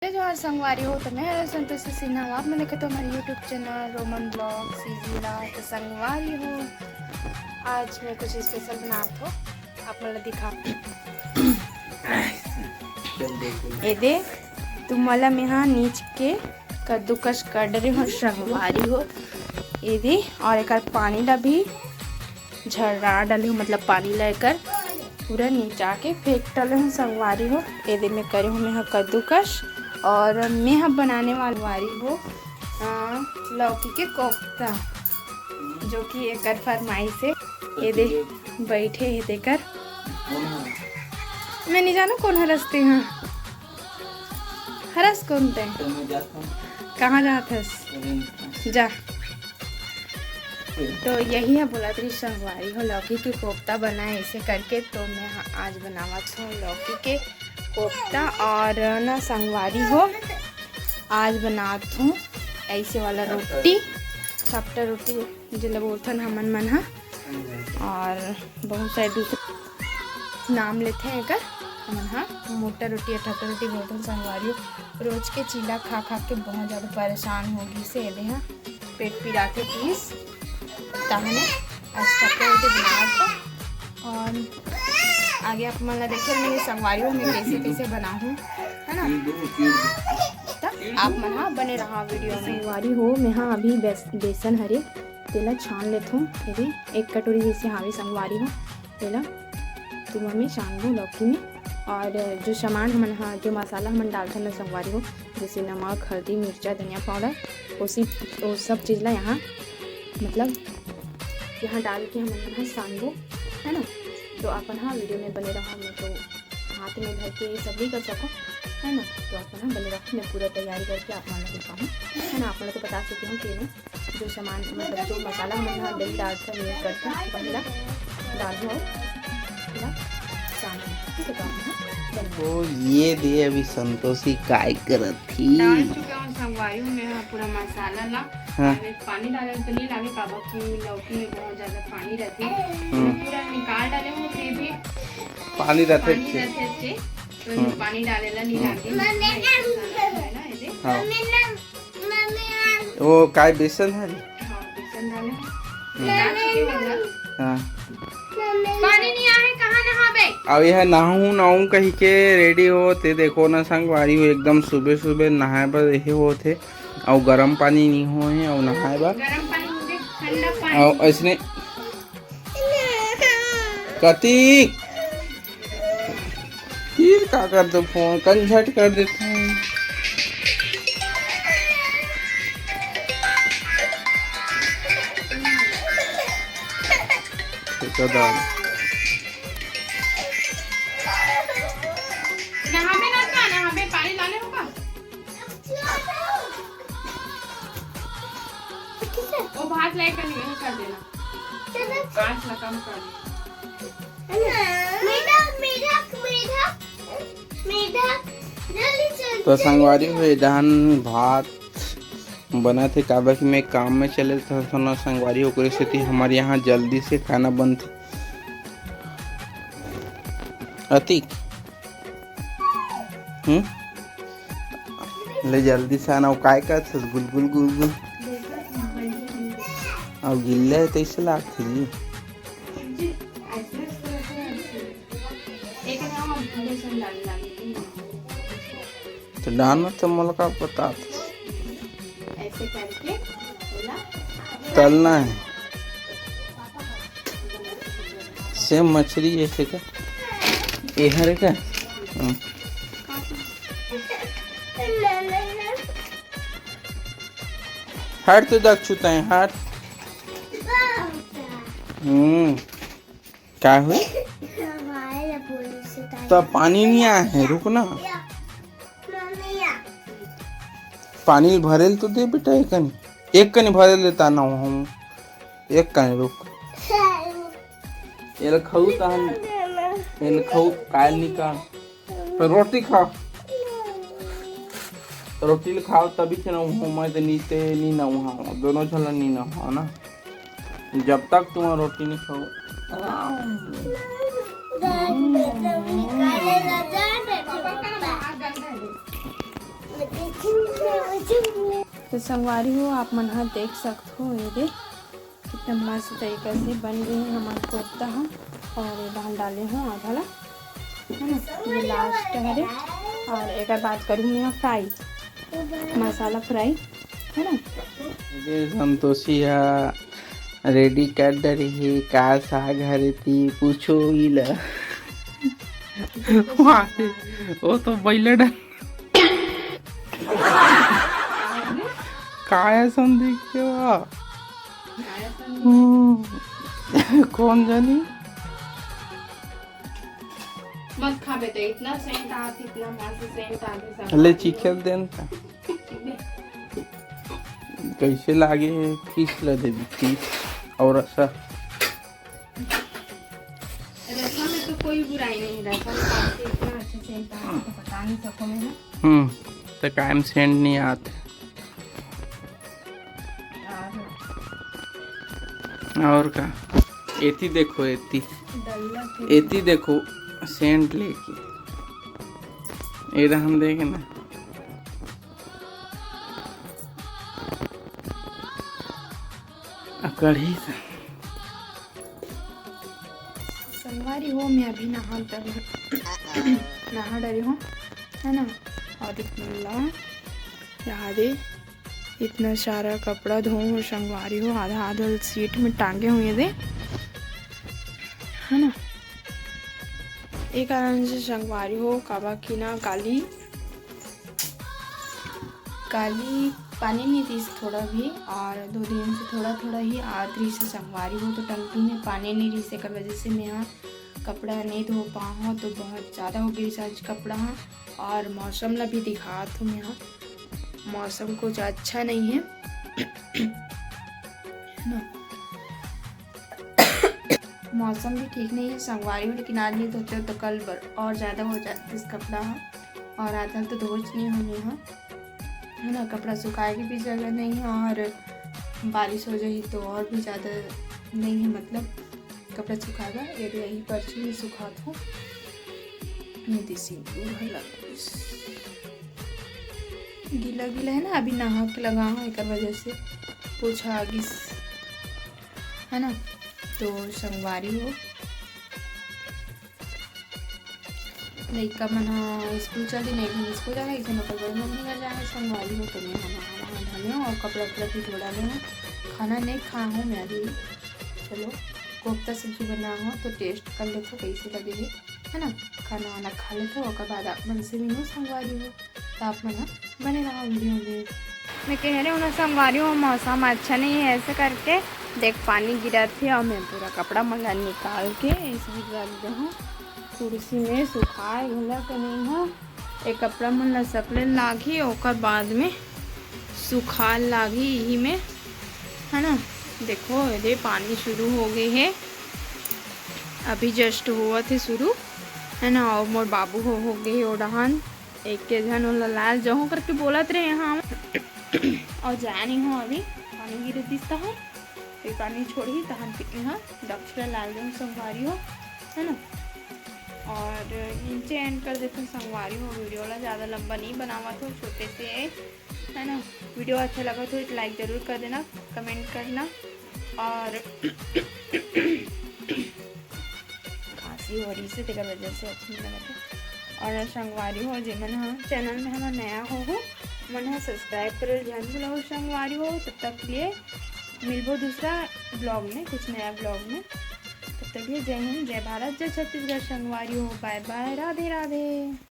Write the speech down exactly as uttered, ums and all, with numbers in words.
जय जोहार संगवारी हो, तो मैं हूं संतोषी सिन्हा। आप मन देखत हो हमारे YouTube channel Roman blog CG ला। तो संगवारी हो, आज मैं कुछ स्पेशल बनात हो, आप मन ला दिखा। ये दे, तुमन ला मेहा नीच के कद्दूकस कर डरे हो संगवारी हो। ये दे, और एकर पानी ला भी झर्रा डले हो, मतलब पानी ला एकर पूरा निचा के फेंक डले हो संगवारी हो। ये दे, मैं करे हो मेहा कद्दूकस, और मेहा बनाने वाली हो अ, लौकी के कोफ्ता, जो कि एकर फरमाइश है। ये दे, बैठे है तेकर। मैं नहीं जानू कौन हरस ते हा। हरस कौन ते? तो मैं जाता हूँ। कहाँ जात हस? अरे, जा। तो यही है बोला तेरी संगवारी हो, लौकी के कोफ्ता बनाए ऐसे करके। तो मैं हा-, आज बनावत हूँ लौकी के कोफ्ता। और ना संगवारी हो, आज बनात हूँ ऐसे वाला रोटी, सापटा रोटी जेला बोलथन हमन मन हा। और बहुत सारे दूसरे नाम लेथे एकर हमन हा। मोटा रोटी या ठट्टा रोटी बोलथन संगवारी हो। रोज के चीला खा खा के बहुत ज्यादा परेशान हो गई से एदे हा, पेट पिराथे प्लीज। ताहने आज ठट्टा रोटी बनावत हो। और आगे आप मन ला देखे मेरे संगवारी हो, मैं कैसे कैसे बनाहूँ, है ना? तो आप मन हा बने रहा वीडियो में। संगवारी हो, मैं हा अभी बेस-, बेसन हरे तेला छान लेथों। ये दे, एक कटोरी जैसे हावे संगवारी हो, तेला तुमा में छानबो लौकी में। और जो सामान हमन हा, जो मसाला हमन डालथन ना संगवारी हो, जैसे नमक, हल्दी, मिर्चा, धनिया पाउडर, उसी, वो सब चीज ला यहाँ, मतलब, यहाँ डाल के हमन हा सानबो, है ना। तो अपन हा वीडियो में बने रहो, मैं तो हाथ में धर के ये सब नहीं कर सको, है ना। तो अपन हा बने रहो, मैं पूरा तैयारी करके आप मन ला दिखाऊँ, है ना। आप मन ला तो बता चुकी हूँ कि मैं जो सामान, मतलब जो मसाला हमन हा daily डालथन, use करथन, वही ला डालहूँ और पूरा सानहूँ, ठीक है। तो आप मन हा बने रहो। ओ, ये दे अभी संतोषी काय करत थी। डाल चुके हूँ संगवारी हूँ मैं हा पूरा मसाला ला। हाँ। अभी पानी डाले तो नहीं लागे, काबर कि लौकी में बहुत ज्यादा पानी रहती है। हम्म। पूरा निकाल डाले हूँ, फिर भी पानी रहते पानी थे। रहते थे, तो हम्म। पानी डाले ला नहीं हम्म। लागे। है ना, ये देख। हाँ। वो काय बेसन है? हाँ, बेसन डाले। हम्म। डाल चुके हो ना? हाँ। पानी नहीं आए, कहाँ नहाबे? अब यह नहाऊं नहाऊं कही के रेडी होत हे। देखो ना संगवारी हो, एकदम सुबह सुबह नहाए बर यही होत हे। अउ गरम पानी नहीं होए हे अउ नहाए बर। गरम पानी नहीं दे, ठंडा पानी। अउ ऐसने कतिक फिर का कर दो, फोन कन झट कर देते हैं। ठेकेदार। नहाबे ना का, नहाबे पानी लाने हो का? वो भात लाए कर नहीं कर देना। आज खत्म कर। मेरा, मेरा, मेरा, मेरा, जल्दी चल। तो संगवारी हो, ये धान भात बनत हे, काबर कि मैं काम में चले तो थोड़ा संगवारी, ओकरे सेती हमर यहाँ जल्दी से खाना बनथे। अतिक, हम्म, ले जल्दी से आना, वो काय करत हस? गुलगुल, गुलगुल। अउ गिल्ला हे, तइसे लागथे जी। तो डालना तो मोला का पता। ऐसे करके तलना है। सेम मछली जैसे का। ये हरे का? हम्म। हट तो दक्षुता है, हट। हम्म। का हुई? तो पानी नहीं आया है, रुक ना। पानी भरेल तो दे बेटा, एक कनी, एक कनी भरेल लेता ना हूँ हम, एक कनी रुक। एला खाऊ तहन, एला खाऊ काल निकाल। तो रोटी खा, रोटी ल खाओ तभी से ना हूँ मैं, तो नीते नहीं ना हूँ, दोनों झला नहीं ना हूँ ना। जब तक तुम रोटी नहीं खाओ। दाल में तो निकाले ना जाए, मैं तो पापा का ना हाथ गंदा है। तो संगवारी हो, आप मन ह देख सकत हो, ये दे कितना मस्त तरीका से बन गए हैं हमारे कोफ्ता ह। और ये डाल डाले हो आधा ला, है ना, ये लास्ट हरे। और एक बात करूँ मैं, फ्राई, मसाला फ्राई, है ना। ये संतोषी ह रेडी कर डरी है, का साग हरे ती पूछो ही ला। वाह, वो तो बैलड। काय संदीप के वा? हम्म। कौन जानी? मत खा बेटा, इतना सेंट आत, इतना मस्त सेंट आत है सब। ले चिखल देन ता। कैसे लागे है? फीस ला देवी, फीस। और ऐसा रसम में तो कोई बुराई नहीं, रसम काट के इतना अच्छा सेंट आत है, तो बता नहीं सको मैं ना। हम्म। तो कायम सेंट नहीं आत। और का? एती देखो, एती। डल्ला के एती देखो, सेंट लेके। ये रहन देखे ना। आ कढ़ी से। संगवारी हो, मैं अभी नहा डरी, नहा डरी हूँ, है ना। और इतना ला, यहाँ दे, इतना सारा कपड़ा धो हूँ संगवारी हो, आधा आधा सीट में टांगे हुए दे, है ना। ये कारण से संगवारी हो, काबा की ना काली, काली पानी नहीं रिस थोड़ा भी, और दो दिन से थोड़ा थोड़ा ही आत रिस संगवारी हो, तो टंकी में पानी नहीं रिस, एकर वजह से मैं यहाँ कपड़ा नहीं धो पाऊँ, तो बहुत ज़्यादा हो गई आज कपड़ा। और मौसम ला भी दिखात हूँ मैं यहाँ, मौसम कुछ अच्छा नहीं है, है ना। मौसम भी ठीक नहीं है संगवारी हो, लेकिन आज नहीं धोते तो कल बर और ज़्यादा हो जाते इस कपड़ा ह। और आजकल तो धोच नहीं हूँ मैं ह, है ना। कपड़ा सुखाए के भी जगह नहीं है, और बारिश हो जाही तो और भी ज़्यादा नहीं है, मतलब कपड़ा सुखाए बर। ये भी यही पर्ची में सुखात हूँ। ये देसी दूर है लग गीला गीला है ना, अभी नहा के लगा हूँ, एकर वजह से पोछा आ गिस, है ना। तो संगवारी हो, लइका मन ह स्कूल चल दी, नहीं स्कूल जाना, इसे नौकर बड़े मम्मी घर जाना, संगवारी हो, तो मैं नहा वहा धरे हूँ और कपड़ा उपड़ा भी धो डाले हूँ। खाना नहीं खा हूँ मैं अभी, चलो कोफ्ता सब्जी बना हो तो टेस्ट कर लेथो कैसे लगे हे, है ना। खाना वाना खा लेथो, ओकर बाद आप मन से मिलूँ संगवारी हो। तो आप मन ह बने रहा वीडियो में। मैं कह रही हूँ ना संगवारी हो, मौसम अच्छा नहीं है, ऐसे करके देख पानी गिरा थे और मैं पूरा कपड़ा मन ला निकाल के इस बीच रख दे हूँ कुर्सी में, सुखाए घला के नहीं हो। एक कपड़ा मन ला सकले लागही, ओकर बाद में सुखाए लागही यही में, है ना। देखो, ये पानी शुरू हो गई है, अभी जस्ट हुआ थे शुरू, है ना। और मोर बाबू हो, हो गए हे ओ डहान, एक के झन ओला लाल जहूँ करके बोलत रहे हाँ। और जानी हो अभी पानी गिरे दिस तहन, फिर पानी छोड़ही तहन फिर यहाँ दक्षिणा लाल जहूँ संगवारी हो, है ना। और नीचे एंड कर देते संगवारी हो, वीडियो ला ज़्यादा लंबा नहीं बनावत हो, छोटे से है, है ना। वीडियो अच्छा लगा तो एक लाइक ज़रूर कर देना, कमेंट करना। और खांसी हो रही से तेकर वजह से अच्छा नहीं लगा था। और संगवारी हो, जे मन ह चैनल में हमर नया हो हो, मन ह सब्सक्राइब करे झन भूलो संगवारी हो। तब तक के लिए मिलबो दूसरा ब्लॉग में, कुछ नया ब्लॉग में। तब तक के लिए जय हिंद, जय भारत, जय छत्तीसगढ़ संगवारी हो। बाय बाय, राधे राधे।